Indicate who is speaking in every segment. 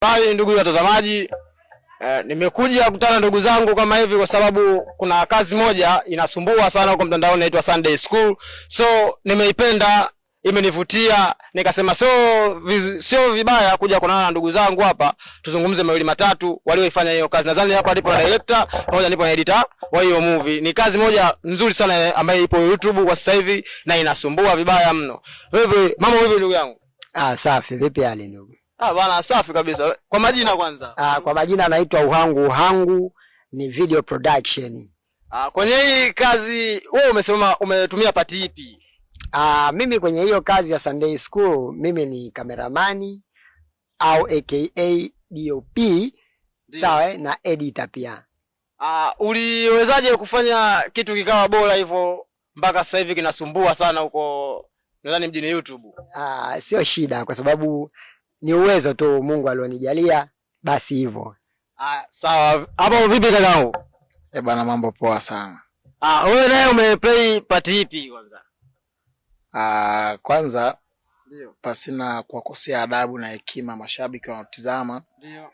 Speaker 1: Hai ndugu watazamaji, nimekuja kukutana ndugu zangu kama hivi kwa sababu kuna kazi moja inasumbua sana huko mtandaoni inaitwa Sunday School. So nimeipenda, imenivutia, nikasema sio vibaya kuja kuonana na ndugu zangu hapa tuzungumze mawili matatu walioifanya hiyo kazi. Nadhani hapa ndipo na director pamoja nipo na editor wa hiyo movie. Ni kazi moja nzuri sana ambayo ipo YouTube kwa sasa hivi na inasumbua vibaya mno. Vipi mambo, vipi ndugu yangu?
Speaker 2: Ah, safi. Vipi hali ndugu?
Speaker 1: Ah, bwana safi kabisa. Kwa majina kwanza.
Speaker 2: Ah, kwa majina naitwa Uhangu. Uhangu ni video production.
Speaker 1: Ah, kwenye hii kazi wewe umesema umetumia part ipi?
Speaker 2: Ah, mimi kwenye hiyo kazi ya Sunday School mimi ni kameramani au aka DOP, sawa, na editor pia.
Speaker 1: Ah, uliwezaje kufanya kitu kikawa bora hivyo mpaka sasa hivi kinasumbua sana huko nadhani mjini YouTube?
Speaker 2: Ah, sio shida kwa sababu ni uwezo tu Mungu alionijalia, basi hivyo.
Speaker 1: Ah, sawa. Hapo vipi kakangu?
Speaker 3: Eh, bana mambo poa sana.
Speaker 1: Ah, wewe naye umeplay part ipi kwanza?
Speaker 3: Ah, kwanza
Speaker 1: ndio,
Speaker 3: pasina kuwakosea adabu na hekima mashabiki wanaotizama.
Speaker 1: Ndio.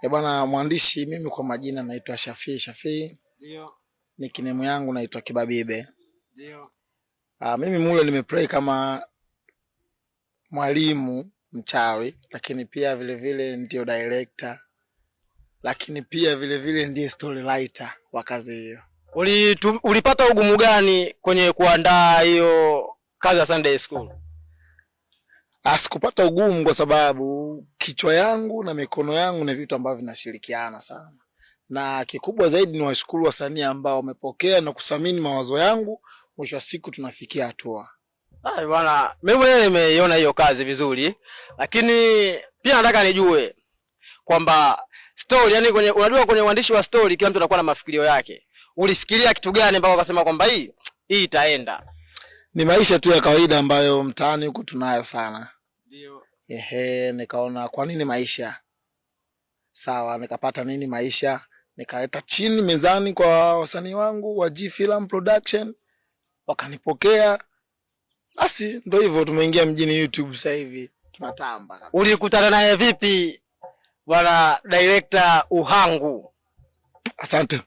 Speaker 3: Eh, bana mwandishi, mimi kwa majina naitwa Shafii Shafii.
Speaker 1: Ndio.
Speaker 3: Nickname yangu naitwa Kibabibe.
Speaker 1: Ndio.
Speaker 3: Ah, mimi mule nimeplay kama mwalimu mchawi, lakini pia vile vile ndio director, lakini pia vile vile ndiye story writer wa kazi hiyo.
Speaker 1: Ulipata ugumu gani kwenye kuandaa hiyo kazi ya Sunday School?
Speaker 3: Sikupata ugumu kwa sababu kichwa yangu na mikono yangu ni vitu ambavyo vinashirikiana sana, na kikubwa zaidi ni washukuru wasanii ambao wamepokea na kuthamini mawazo yangu. Mwisho wa siku tunafikia hatua.
Speaker 1: Ah, bwana, mimi mwenyewe nimeiona hiyo kazi vizuri, lakini pia nataka nijue kwamba story, yani kwenye, unajua kwenye uandishi wa story kila mtu anakuwa na mafikirio yake. Ulifikiria kitu gani mpaka ukasema kwamba hii itaenda?
Speaker 3: Ni maisha tu ya kawaida ambayo mtaani huku tunayo sana.
Speaker 1: Ndio.
Speaker 3: Ehe, nikaona kwa nini maisha sawa, nikapata nini maisha, nikaleta chini mezani kwa wasanii wangu wa G Film Production, wakanipokea. Basi ndio hivyo, tumeingia mjini YouTube sasa hivi tunatamba kabisa.
Speaker 1: Ulikutana naye vipi bwana director Uhangu?
Speaker 3: Asante.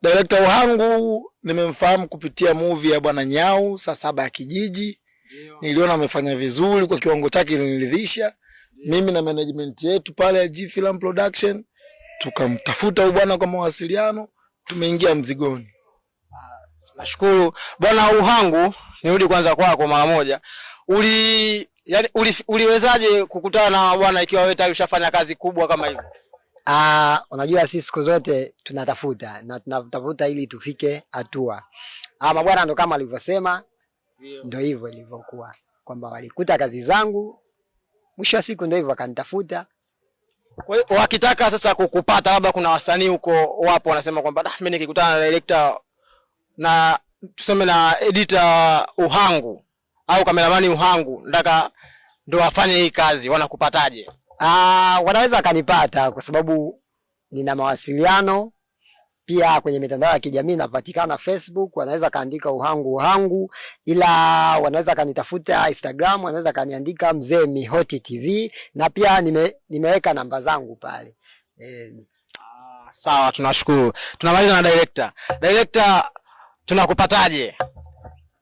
Speaker 3: Director Uhangu nimemfahamu kupitia movie ya Bwana Nyau saa saba ya kijiji. Niliona amefanya vizuri kwa kiwango chake, iliniridhisha. Mimi na management yetu pale ya G Film Production tukamtafuta huyu bwana kwa mawasiliano, tumeingia mzigoni.
Speaker 1: Nashukuru bwana Uhangu, nirudi kwanza kwako mara moja. Uliwezaje kukutana na bwana ikiwa wewe tayari ushafanya kazi kubwa kama hivyo?
Speaker 2: Ah, unajua sisi siku zote tunatafuta na tunatafuta ili tufike hatua. Ah, mabwana ndo kama alivyosema, ndio hivyo ilivyokuwa kwamba walikuta kazi zangu, mwisho wa siku ndio hivyo wakanitafuta.
Speaker 1: Kwa hiyo wakitaka sasa kukupata, labda kuna wasanii huko wapo wanasema kwamba mimi nikikutana na director na tuseme na editor Uhangu au kameramani Uhangu nataka ndo afanye hii kazi, wanakupataje?
Speaker 2: Ah, wanaweza wakanipata kwa sababu nina mawasiliano pia kwenye mitandao ya kijamii napatikana Facebook, wanaweza kaandika Uhangu Uhangu, ila wanaweza kanitafuta Instagram, wanaweza kaniandika Mzee Mihoti TV, na pia nimeweka namba zangu pale.
Speaker 1: Sawa, tunashukuru. Tunamaliza na director. Director, tunakupataje?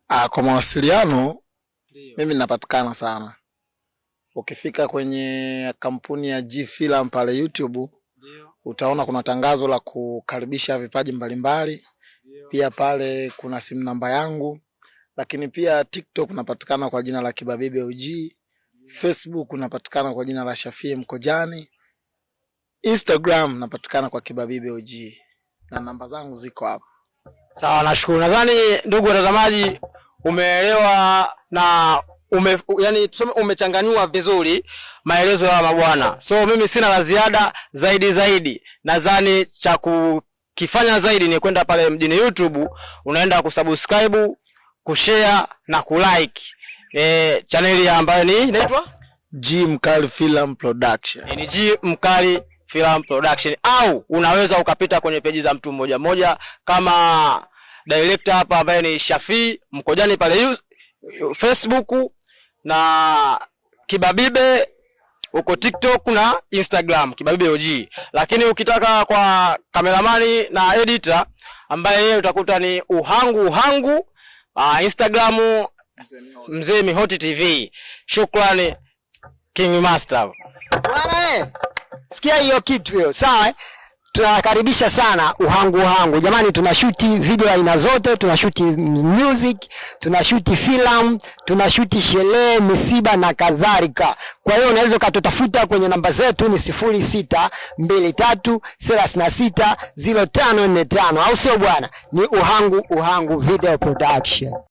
Speaker 3: Ah, kwa mawasiliano mimi ninapatikana sana. Ukifika kwenye kampuni ya G Film pale YouTube, utaona kuna tangazo la kukaribisha vipaji mbalimbali. Pia pale kuna simu namba yangu, lakini pia TikTok napatikana kwa jina la Kibabibe OG, Facebook napatikana kwa jina la Shafii Mkojani, Instagram napatikana kwa Kibabibe OG na namba zangu ziko hapo.
Speaker 1: Sawa, nashukuru. Nadhani ndugu watazamaji umeelewa na yani tuseme umechanganywa vizuri maelezo ya mabwana. So mimi sina la ziada zaidi. Nadhani cha kukifanya zaidi ni kwenda pale mjini YouTube, unaenda kusubscribe, kushare na kulike channel ambayo ni inaitwa
Speaker 3: G Mkali Film Production.
Speaker 1: Ni G Mkali Film Production, au unaweza ukapita kwenye peji za mtu mmoja mmoja kama director hapa ambaye ni Shafii Mkojani pale Facebook na Kibabibe Uko TikTok na Instagram Kibabibe OG. Lakini ukitaka kwa kameramani na editor ambaye yeye utakuta ni Uhangu Uhangu, Instagram Mzee Mihoti TV. Shukrani King Master.
Speaker 2: Bwana sikia hiyo kitu hiyo, sawa eh? Tunawakaribisha sana Uhangu Uhangu. Jamani, tunashuti video aina zote, tunashuti music, tunashuti filamu, tunashuti sherehe, misiba na kadhalika. Kwa hiyo unaweza ukatutafuta kwenye namba zetu ni 0623360545, au sio bwana? Ni Uhangu Uhangu Video Production.